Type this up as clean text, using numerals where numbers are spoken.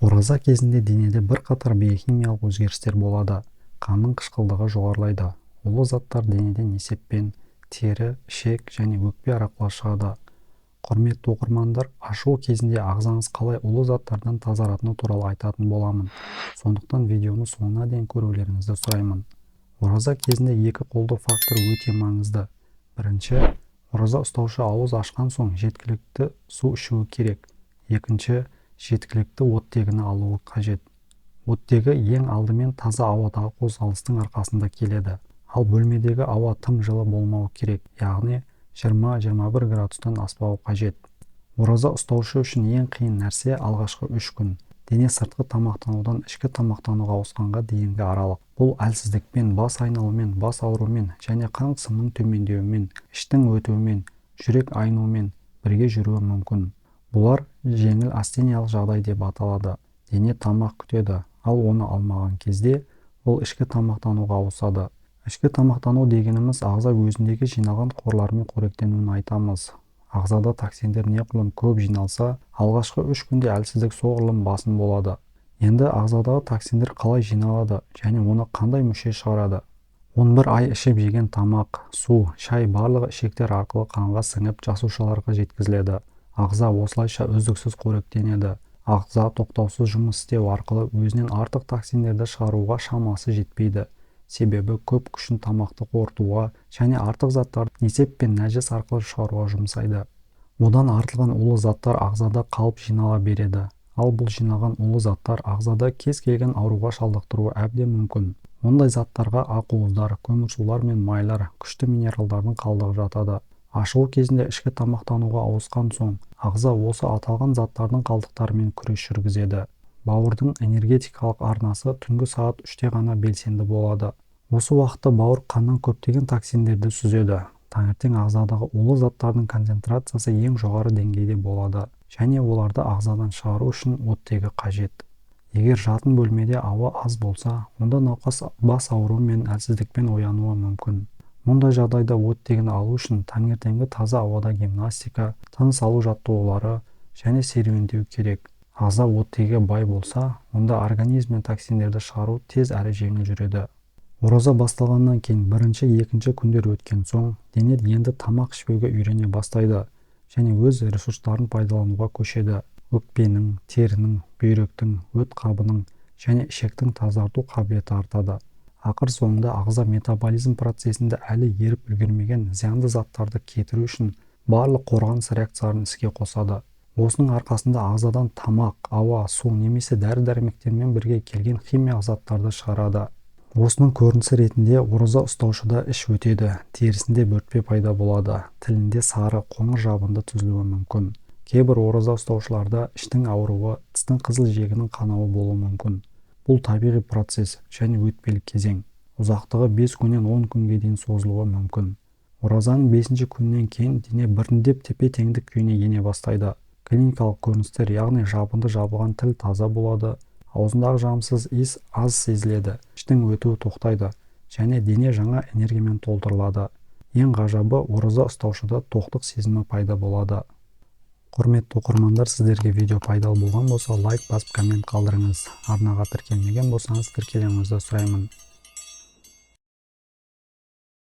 Ораза кезінде денеде бірқатар биохимиялық өзгерістер болады. Қанның қышқылдығы жоғарылайды. Улы заттар денеден несеппен, тері, ішек және өкпе арқылы шығады. Құрметті оқырмандар, ашығу кезінде ағзаңыз қалай улы заттардан тазаратыны туралы айтатын боламын. Сондықтан видеоны соңына дейін көрулеріңізді сұраймын. Ораза кезінде екі қолды фактор өте маңызды. Бірінші, ораза ұстаушы ауыз ашқан соң жеткілікті су ішуі керек. Екінші, жеткілікті оттегіні алуы қажет. Оттегі ең алдымен таза ауадағы қозғалыстың арқасында келеді. Ал бөлмедегі ауа тым жылы болмауы керек, яғни 20-21 градустан аспауы қажет. Ораза ұстаушы үшін ең қиын нәрсе — алғашқы 3 күн, дене сыртқы тамақтанудан ішкі тамақтануға ауысқанға дейінгі аралық. Бұл әлсіздікпен, бас айналумен, бас ауруымен және қан қысымының төмендеуімен, іштің өтуімен, жүрек айнуымен бірге жүруі мүмкін. Бұлар жеңіл астениялық жағдай деп аталады. Дене тамақ күтеді, ал оны алмаған кезде ол ішкі тамақтануға ауысады. Ішкі тамақтану дегеніміз — ағза өзіндегі жиналған қорлармен қоректенуін айтамыз. Ағзада токсиндер неғұрлым көп жиналса, алғашқы 3 күнде әлсіздік соғұрлым басым болады. Енді ағзадағы токсиндер қалай жиналады және оны қандай мүше шығарады? 11 ай ішіп жеген тамақ, су, шай — барлығы ішектер арқылы қанға сіңіп, жасушаларға жеткізіледі. Ағза осылайша үздіксіз қоректенеді. Ағза тоқтаусыз жұмыс істеу арқылы өзінен артық токсиндерді шығаруға шамасы жетпейді, себебі көп күшін тамақты қорытуға және артық заттарды несеп пен нәжіс арқылы шығаруға жұмсайды. Одан артылған улы заттар ағзада қалып, жинала береді. Ал бұл жиналған улы заттар ағзада кез келген ауруға шалдықтыруы әбден мүмкін. Ондай заттарға ақуыздар, көмірсулар мен майлар, күшті минералдардың қалдығы жатады. Ашығу кезінде ішкі тамақтануға ауысқан соң ағза осы аталған заттардың қалдықтарымен күрес жүргізеді. Бауырдың энергетикалық арнасы түнгі сағат 3-те ғана белсенді болады. Осы уақытта бауыр қаннан көптеген токсиндерді сүзеді. Таңертең ағзадағы улы заттардың концентрациясы ең жоғары деңгейде болады және оларды ағзадан шығару үшін оттегі қажет. Егер жатын бөлмеде ауа аз болса, онда науқас бас ауруы мен әлсіздікпен оянуы мүмкін. Мұндай жағдайда оттегіні алу үшін таңертеңгі таза ауада гимнастика, тыныс алу жаттығулары және серуендеу керек. Ағза оттегіге бай болса, онда организмнен токсиндерді шығару тез әрі жеңіл жүреді. Ораза басталғаннан кейін бірінші, екінші күндер өткен соң дене енді тамақ ішпеуге үйрене бастайды және өз ресурстарын пайдалануға көшеді. Өкпенің, терінің, бүйректің, өт қабының және ішектің тазарту қабілеті артады. Ақыр соңында ағза метаболизм процесінде әлі еріп үлгермеген зиянды заттарды кетіру үшін барлық қорғаныс реакцияларын іске қосады. Осының арқасында ағзадан тамақ, ауа, су немесе дәрі-дәрмектермен бірге келген химиялық заттарды шығарады. Осының көрінісі ретінде ораза ұстаушыда іш өтеді, терісінде бөртпе пайда болады, тілінде сары, қоңыр жабынды түзілуі мүмкін. Кейбір ораза ұстаушыларда іштің ауруы, тістің қызыл жиегінің қанауы болуы мүмкін. Бұл табиғи процесс және өтпелі кезең. Ұзақтығы 5 күннен 10 күнге дейін созылуы мүмкін. Оразаның бесінші күнінен кейін дене біртіндеп тепе-теңдік күйіне ене бастайды. Клиникалық көріністер, яғни жабынды жабылған тіл таза болады, аузындағы жағымсыз иіс аз сезіледі, іштің өтуі тоқтайды және дене жаңа энергиямен толтырылады. Ең ғажабы, ораза ұстаушыда тоқтық сезімі пайда болады. Құрметті оқырмандар, сіздерге видео пайдалы болған болса, лайк басып, коммент қалдырыңыз. Арнаға тіркелмеген болсаңыз, тіркелуіңізді сұраймын.